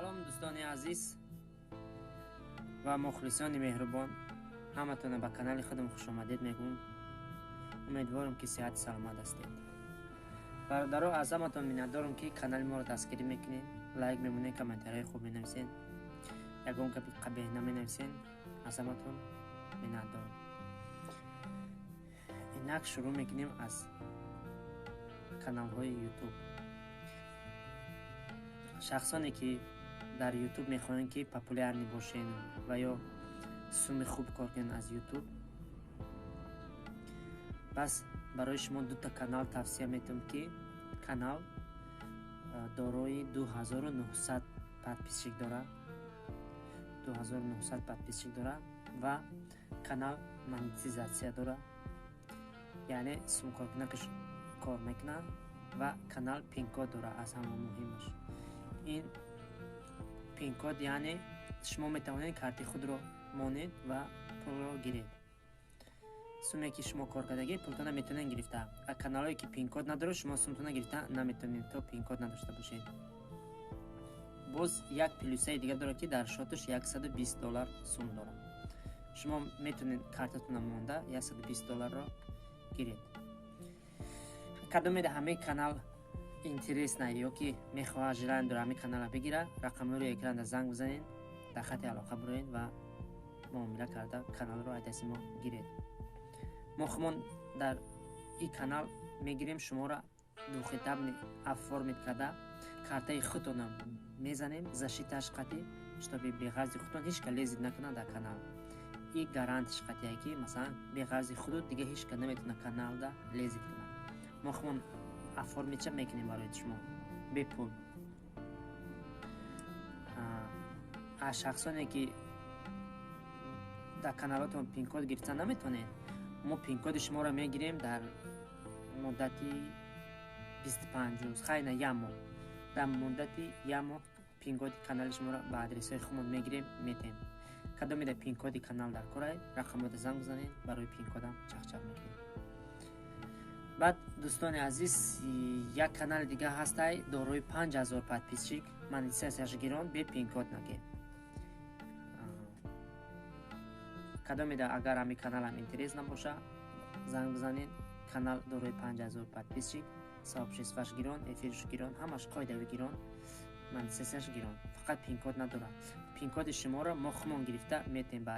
Салом, дӯстони азиз ва мухлисони меҳрубон, ҳаматона ба канали худам хушомадед мегӯм. Умедворам, ки сиҳату саломат ҳастед. Бародаро, аз ҳаматон миннатдорам, ки канали моро дастгирӣ мекунед, лайк мемонед, комментарияи хуб менависед, ягон гапи қабеҳ наменависед. Аз ҳаматон миннатдорам. Инак, шурӯъ мекунем аз каналҳои Ютуб. Шахсоне, ки дар Ютуб мехоҳанд, ки популярный бошен ва ё суми хуб кор кунед аз Ютуб, пас барои шумо дута канал тавсия метавам, ки канал дорои 2900 подписчик дорад, 2900 подписчик дорад ва канал монетизатсия дорад, яъне сумкоркунакаш кор мекунад, ва канал пинкод дорад. Аз ҳама муҳимаш ин пинкод, яъне шумо метавонед карти худро монед ва пулро гиред. Суме, ки шумо кор кардагӣ, пултона метавонед гирифта. А каналое, ки пинкод надорад, шумо сумтона гирифта наметавонед, то пинкод надошта бошед. Боз як плюсаи дига дорад, ки дар счёташ 120 доллар сум дорад. Шумо метавонед картатона монда 120 долларро гиред. Кадомеда ҳамаи канал интересно ё ки мехоҳад, желание дора ҳамин канала бигира, рақамҳои экранда занг бизанед, дар хати алоқа бироед ва муомила карда каналро аз дасти мо гиред. Мо хумон дар ин канал мегирем, шуморо двухэтапный оформить карда, картаи худтона мезанем, защиташ қатӣ, чтобы беғарзи худтон ҳеч ка лезить накунад дар канал. И гарантиш қатие, ки масалан беғарзи худу дига ҳеч ка наметавона каналда лезить кунад. Мо хумон оформить мекунем барои шумо бепул. Аз шахсоне, ки дар каналотон пинкод гирифта наметавонед, мо пинкоди шуморо мегирем дар муддати 25 рӯз, хайна, як моҳ. Дар муддати як моҳ пинкоди канали шуморо ба адресҳои худмон мегирем, метем. Кадомеда пинкоди канал дар корай, рақамота занг бизанед, барои пинкодам чахчах мекунем. Баъд, дӯстони азиз, як канали дига ҳастай, дорои 5000 подписчик, монетизатсияш гирон, бе пинкод наке. Кадомеда агар ҳами каналам интерес набоша, занг бизанед. Канал дорои 5000 подписчик, сообществаш гирон, эфирш гирон, ҳамаш қоидави гирон, монетизатсияш гирон, фақат пинкод надорад. Пинкоди шуморо мо хумон гирифта метем ба